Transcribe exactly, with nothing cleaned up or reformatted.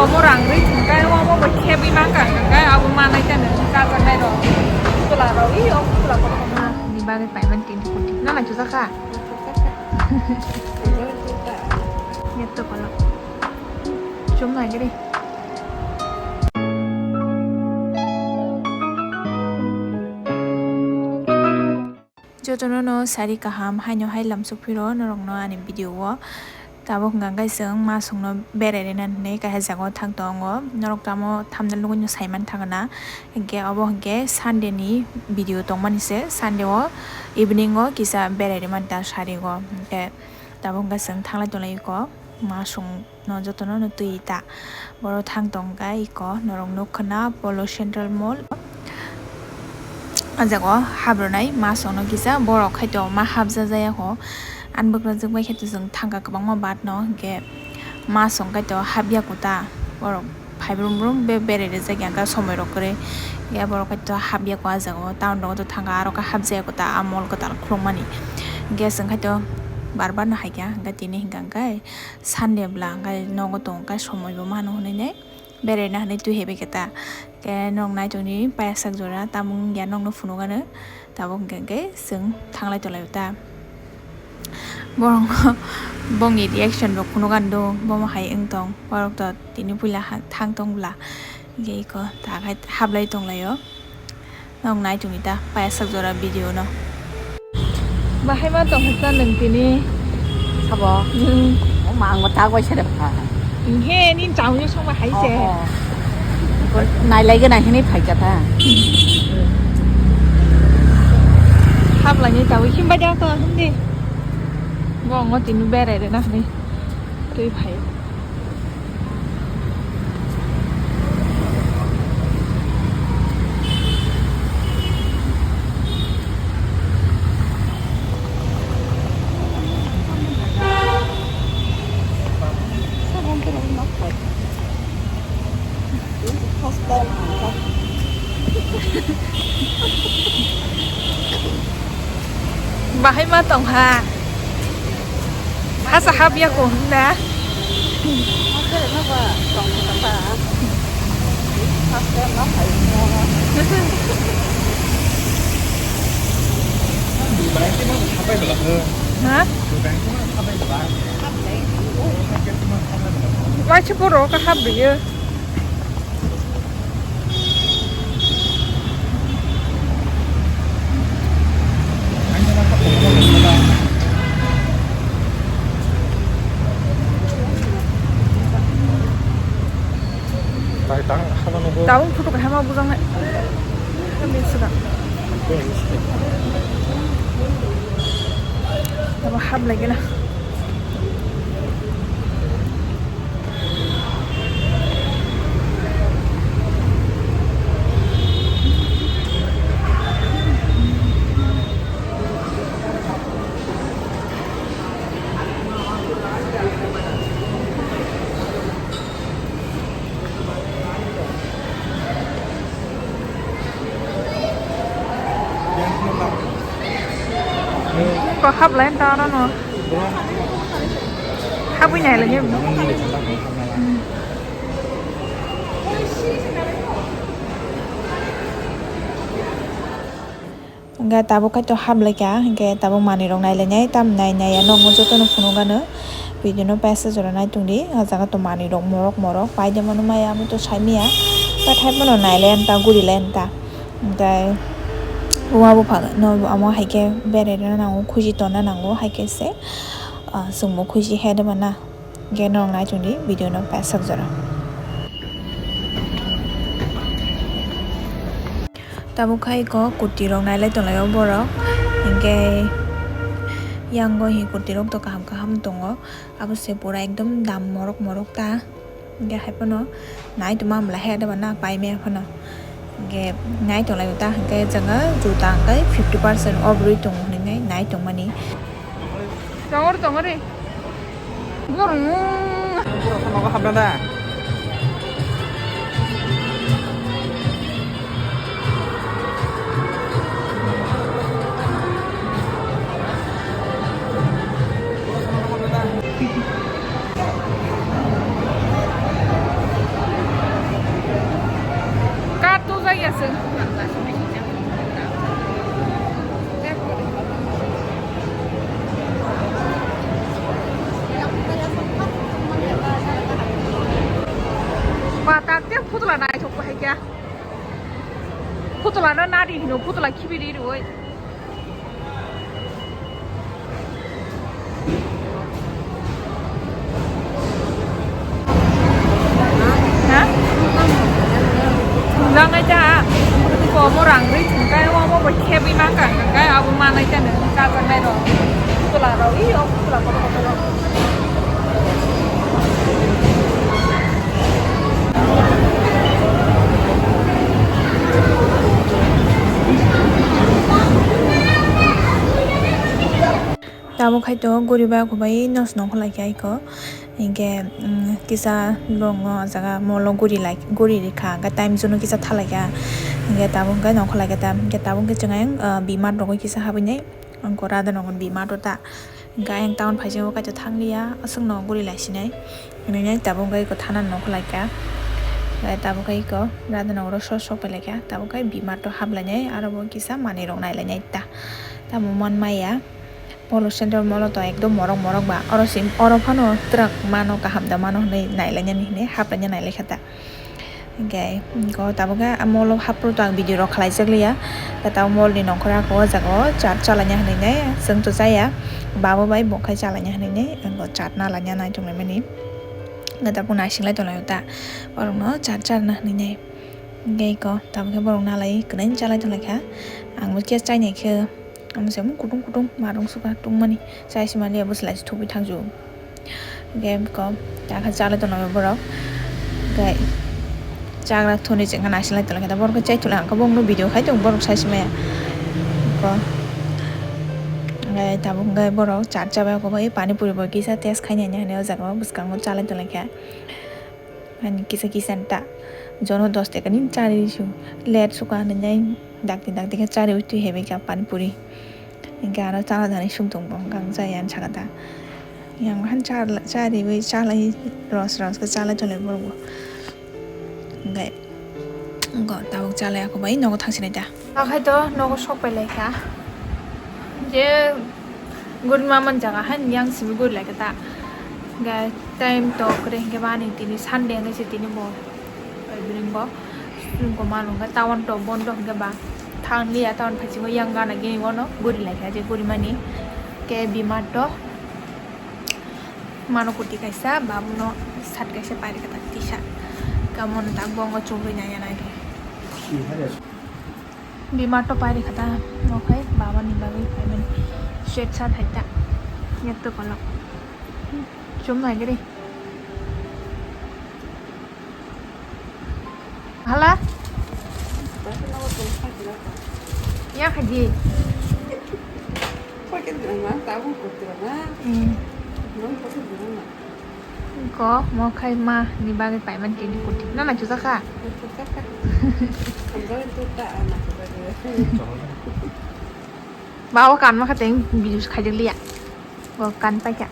Omo rang rwi thwngkhe, omo bai khebwi mankha, hwnkhe abo manai khe nang chajaknai rok. Putla rok, i, o putla kotor kotor. Ni bagwi paiman tini kuti. Nana chujakha? Yatto kolok. Chum nai giri. Jotono no sari kaham haino hai lamsok phiro norokno ani video o. Tabuk hwnkha khe chwng masongno berai rwna hinwi kaisa jagao thang tongo. Norok tamo thumbnail nugwi no saiman thangna. Hinkhe obo hinkhe Sunday ni video tongmani se. Sunday o evening o kisa berai rwmani ta sari o. Hinkhe tabuk hwnkha chwng thanglai tonglai kho masong. No jotono no twi ta. Boro thang tong kha iko norok nukha na Polo Central Mall. O jaga o habrwnai masong no kisa borok khai to ma habja jaya ho. Ani bwkrajwk bai khe to chwng thang kha kwbangma bat no, hinkhe masong khai to habya kuta. Borok phai brum brum be berai rijak ya kha somoi rok kwrwi. Ya borok khai to habya kho ah jaga o, town rogo to thang kha, aro khe habjaya kuta a mall kwtal khulukmani. Hinkhe chwng khai to bar bar no hai kha, hinkhe tini hinkha hinkhe. Sunday bwla hwnkhe nogo tong khe somoi bo mano hwnwi nai beraina hwnwi twi hai bai khe ta. Khe nok nai tongni payasak jora tamung ya nokno phunukgano tabuk hwnkhe hwnkhe chwng thanglai tonglaio ta. Borok bongni reaction rok phunukgano do bomo hai wng tong borok to tini puila ha thang tong bwla hwnkhe iko ta khai hablai tonglaio. Nong nai tongni ta payasak jora video no. Bahai ma tong hokta nwng tini. Sabo? Hmm. O ma ang bo ta bai sere pha. He ni chau ni song ba hai se. Oh, oh. Ko nai lai gana hini phai ka ta. Hap lai ni chau him ba ja ko him de. Bo ngo tini berai rwna hini. Twi phai. Bahai ma tong ha. Hasa hap ya ko hwnna. Ha? Waisa borok khe hap rwio. Tabuk photo kaham ma bujang nai. Kami sudah. Tabuk hap lagi na. Ko hap lai ta aro no. Hapwi nai lai. Hingke tabuk kaitor hap lai kha, hingke tabuk manui rok nai lai nai, tam nai nai ya nokno joto no phunuk gano. Video no paisa jora nai tong di, o jaga to manui rok morok morok pai de mano maya, amo to sai maya, pathai pono nai lai ya ta, guri lai ya ta. Hingke buma bupha no amo hai khe berai rwna nango, khuji tongna nango, hai khe se, ah, chwng bo khuji he de mano. Hingke norok nai tong di video no paisa jora. Tabuk khai ko kurti rok nai lai tong lai o borok, hingke yang o hi kurti rok to kaham kaham tongo, abo se pura ekdom dam morok morok ta, hingke hai phano nai tongma hamla he de bana pai maya phano, hingke nai tong lai o ta, hingke janga juta hingke fifty percent off rwi tongo hinui nai tong mani. Tongor tongor e. Borok nogo hapna da. Kya? Putula no nari hino, putula khibi ri roi. Ha? Thwngjak nai ta. Ko mo rang ri thwng kai, omo bo khebi ma kang kang kai, abo manai ta no kajak nai ro. Putula ro, i o putula kotor kotor ro. Tabuk hai to guri ba kubai nos nongkhor lai khe aiko. Hinkhe, mm, kisa borok no o jaga mall o guri lai, guri rikha, hwnkhe time zone o kisa tha lai kha. Hinkhe tabuk hwnkhe nongkhor lai khe ta, hinkhe tabuk hwnkhe chwng ayang, ah, B-Mart rogo kisa habwi nai. Ang ko Radhanagar B-Mart o ta. Hinkhe ayang town phai jagao kaitor thang liya, aswk no guri lai sinai. Hinwi nai tabuk hwnkhe eko thana nongkhor lai kha. Hinkhe tabuk khe eko Radhanagar o sok sok pai lai kha. Tabuk khe B-Mart o hap lai nai, aro bo kisa manwi rok nai lai nai ta. Tamo man maya. Polo Central Mall o to ekdom morok morok ba. Oro sim, oro phano twrak mano, kaham da mano hinwi nai lai nani hinwi hap lai nai lai kha ta. Hinkhe, go tabuk khe a mall o hap phuru to ang video rok khlai jak liya. Khe tabuk mall ni nongkhor o o jaga o chat cha lai na hinwi nai, chwng to chaya. Babo bai bo khai cha lai na hinwi nai, ang bo chat na lai na nai tong lai mani. Khe tabuk naising lai tong lai o ta. Borok no chat cha rw na hinwi nai. Hinkhe go tabuk khe borok na lai kwnaino cha lai tong lai kha. Ang bo khe chai nai khe. Amo se kutung kutung marung suka tungmani chai sima liya bwswlai se thubui thangju. Hinkhe ko chakha chalai tongo borok. Hinkhe chagra thoni chengkha naising lai tongkha borok khe chai thula hinkhe bongno video khai tongo borok sai simaya. Ko hinkhe tabuk hinkhe borok chat chabai khe bai pani puri bo kisa test khainani hinwi o jaga o bwskango chalai tongkha. Ani kisa kisa ta jono dos taka ni chari su let suka hinwi nai dakti dakti khe chari ui twi hebai kha pani puri. Hinkhe aro chana jani sum tong bo hinkhe ang chaya hinwi saka ta. Yang han chari ui chalai ros ros khe chalai tonglaio borok bo. Hinkhe go tabuk chalai ako bai nogo thang sinai ta. Akhai to nogo sok pai lai kha. Je guri ma man jaga hai yang simi guri lai kha ta. Ga time to kre hinkhe bani tini Sunday hinwi se tini bo. Bai bring bo. Sum ko manu ga tawan to bondo hinkhe ba. Thang liya tawan phachi mo yang gana gini wono guri lai kha je guri mani. Ke bimar to. Mano kuti kaisa, babuno shirt kaisa pairi kha ta tisa. Kamon tak bongo chugui nai nai khe. Bimar to pairi kha ta, nokhai baba ni bagwi paimani. Shirt shirt hai ta. Yat to kolok. Chum nai giri. Hala? Ya khaji. Pakai drama, tahu kok drama. Hmm. Belum pakai drama. Ko mo khai ma ni bagwi paiman kini kuti. Na na chusa kha. Chusa kha. Ang itu tak anak bagwi. Bawa kan ma khateng video khaji liya. Ko kan paikha.